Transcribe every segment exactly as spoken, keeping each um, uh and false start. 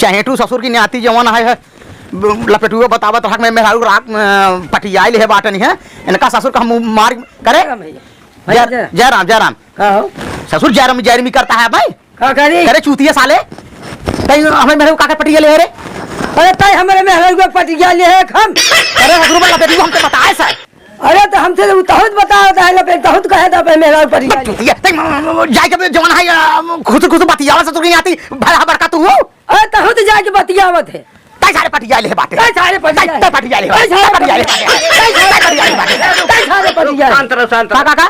चहेटू ससुर की नाती जवन है, है, लपेटुआ बतावत रहा कि मैं मेहरारू रात में पटियाइल है बाटन है, इनका ससुर का हम मार करे। जय राम भैया। जय, भैया जय। जय राम, जय राम। का हो? ससुर जय राम, जय राम ही करता है भाई। का करी? करे चूतिया साले, तई हमें मेहरारू का के पटिया ले है रे? अरे तई हमारे मेहरारू के पटिया ले है हम। अरे ससुर बा लपेटुआ हमसे बताए सर। अरे तो हमसे तो तहुत बतावत है, लपेट तहुत कहे तो भाई मेहरारू पटिया ले। चूतिया, तई म-, म-, म-, जाए के जवन है, अ, खुश खुश बतियावा ससुर की नाती, भला बड़का तू हो। अरे तहुत जाके बतियावत है। तई सारे पटिया ले बाटे। तई सारे पटिया तई, ले। तई पटिया ले तई सारे बाटे। पटिया ले बाटे। तई सारे पटिया ले बाटे। तई सारे पटिया ले। शांत रहो, शांत रहो। का, का, का?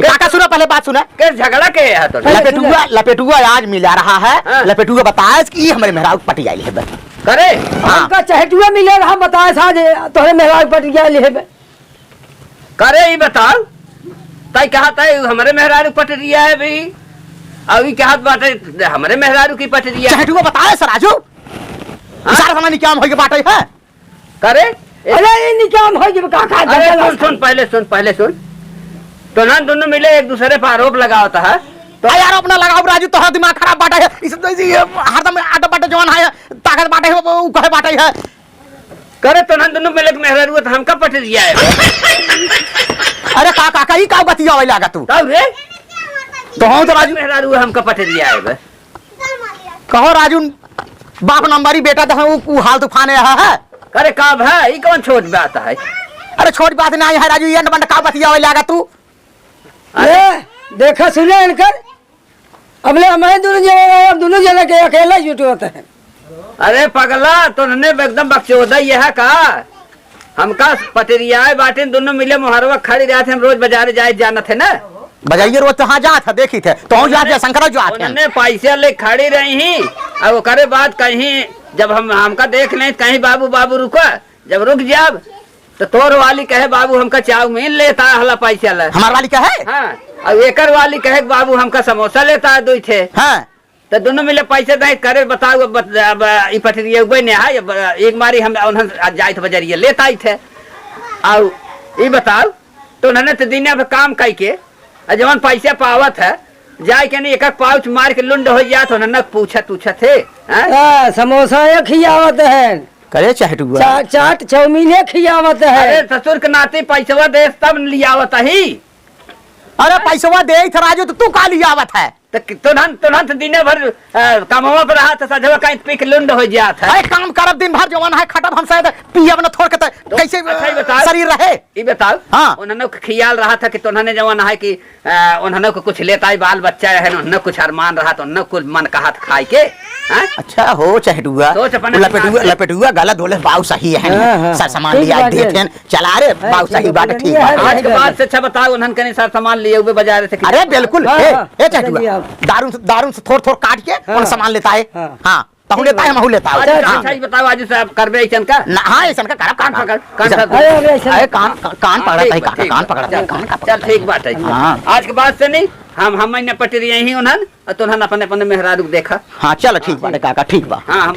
काका सुना, पहले बात सुना। के झगड़ा के है तो? पहले लपेटुआ, सुना। लपेटुआ आज मिला रहा है। हाँ। लपेटुआ बताए कि ई हमरे मेहरारू पटिया ले बे। करे? हाँ। हमका चहेटुआ मिले रहा, बताए साजे तोहरे मेहरारू पटिया ले बे। करे, ई बताओ, तई कहा तई हमरे मेहरारू पटरिया है भाई, अउ ई कहत बाटे हमरे मेहरारू की पटरिया है। चहेटुआ बताए सर राजू, हाँ? सारा सामान निकाम होइके बाटे है। करे? अरे, ई निकाम होइके का, का अरे, जंगल सुन, है? सुन, पहले सुन, पहले सुन। तोहन दुनू मिले एक दूसरे पर आरोप लगावत है। तो अरे, आरोप ना लगाओ राजू, तोहरा दिमाग खराब बाटे है। इस, इस, ये हरदम आटा बाटे जवन है, ताकत बाटे है, वो, वो कहे बाटे है। करे तोहन दुनू मिले के मेहरारू तो हमका पटरिया है। अरे का, का, का, ई का बतियावे लागा तू? तब रे? तो हम तो राजू मेहरारू हमका पटरिया है बे। कहो राजू, बाप नंबरी बेटा तो है, उ, उ हाल तूफान है, है? अरे का भाई, ई कौन छोट बात है? अरे छोट बात नहीं है राजू, ये बंद का बतियावे लागा तू? अरे देखा सुने इनकर, अबले हमारे दोनों जने रहे, अब दोनों जने के अकेला ही जुटवत है। अरे पगला, तोहने एकदम बकचोदा ये है का? हमका पटरियाए बाटिन, दुनों मिले मोहरवा खड़ी रहत है, हम रोज बाजारे जाए जानत है ना। बाजारिये रोज तो हाँ जात है, देखी थे, तो हम जात है, शंकरा जात है। उन्होंने पैसे ले खड़ी रही ही, अब ओकरे बाद कहीं जब हम, हमका देख लें, कहीं बाबू, बाबू रुका, जब रुक जाब, तो तोर वाली कहे, "बाबू, हमका चाउमीन लेता हला पैसा ला।" हमार वाली कहे? हाँ, अब एकर वाली कहे, "बाबू, हमका समोसा लेता है दुई ठे।" हाँ। तो दुनों मिले पैसे दे करे, बताओ, अब बत-, अब ई पटरिया उबे ने है, अब एक मारी हम उन्हन आज जाइत बजरिया लेता ही थे। आउ ई बताओ, तो उन्होंने तो दिन भर काम कई के, आ जवन पैसा पावत है, जाए के नहीं, एक एक पाउच मार के लुंड हो जात, उन्होंने पूछत, पूछत है, हैं? आ, समोसा ये खियावत है। करे चहेटुआ। चा-, चाट चाउमीन ये खियावत है। अरे ससुर के नाती पैसवा दे तब लियावत ही। अरे पैसवा दे थे राजू, तो तू का लियावत है? तो कि-, तुरंत, तुरंत दिने भर, अ, कमवा पर रहा तो सजवा कहीं पी के लुंड हो जात है। अरे काम करब दिन भर जवन है खटब हम शायद पियब न थोड़ के तो तो कैसे, अच्छा, ई बताओ, शरीर रहे? ई बताओ, हाँ। उन्होंने के ख्याल रहा था कि तुन्हने जवन है कि अ, उन्हनों को कुछ लेता ही, बाल बच्चा है, उन्हनों कुछ अरमान रहा तो उन्हनों कुल मन कहत खाए के, हैं? अच्छा हो चहेटुआ, सोच अपन लपेटुआ, दिमाग से। लपेटुआ गलत बोले, बाऊ सही है, हाँ, हाँ, सर सामान ठीक लिया बात देते है। हैं, चला रे, हाँ, बाऊ ठीक सही है, बात, बोले ठीक नहीं बात। है, आज के बाद से अच्छा बताओ, उन्हन कने सर सामान लिए हुए बाजार से कि अरे बिल्कुल, हाँ, ए, हाँ, ए चहेटुआ, चलिए आप। दारू से, दारू से थोड़ थोड़ काट के हाँ। उन सामान लेता है, हाँ। हाँ। तहु ठीक लेता है, बा। महू लेता है। अच्छा, अच्छा, हाँ। अच्छा, ई बताओ, आज से अब करबे ऐसन का? ना, हाँ, ऐसन का करब, कान ऐसन पकड़, कान ऐसन पकड़। अरे, अरे, ऐसन अरे, का? कान, कान हाँ, पकड़त ठीक है, बा, काका, ठीक कान बा। पकड़त है, चल, कान का चल, पकड़त है? ठीक बात है। हाँ। आज के बाद से नहीं, हम, हम महीने पटरी यहीं उन्हन, और तोहन अपने, अपने मेहरारू देखा। हाँ, चल, ठीक बाटे, काका, ठीक बा। हाँ, हम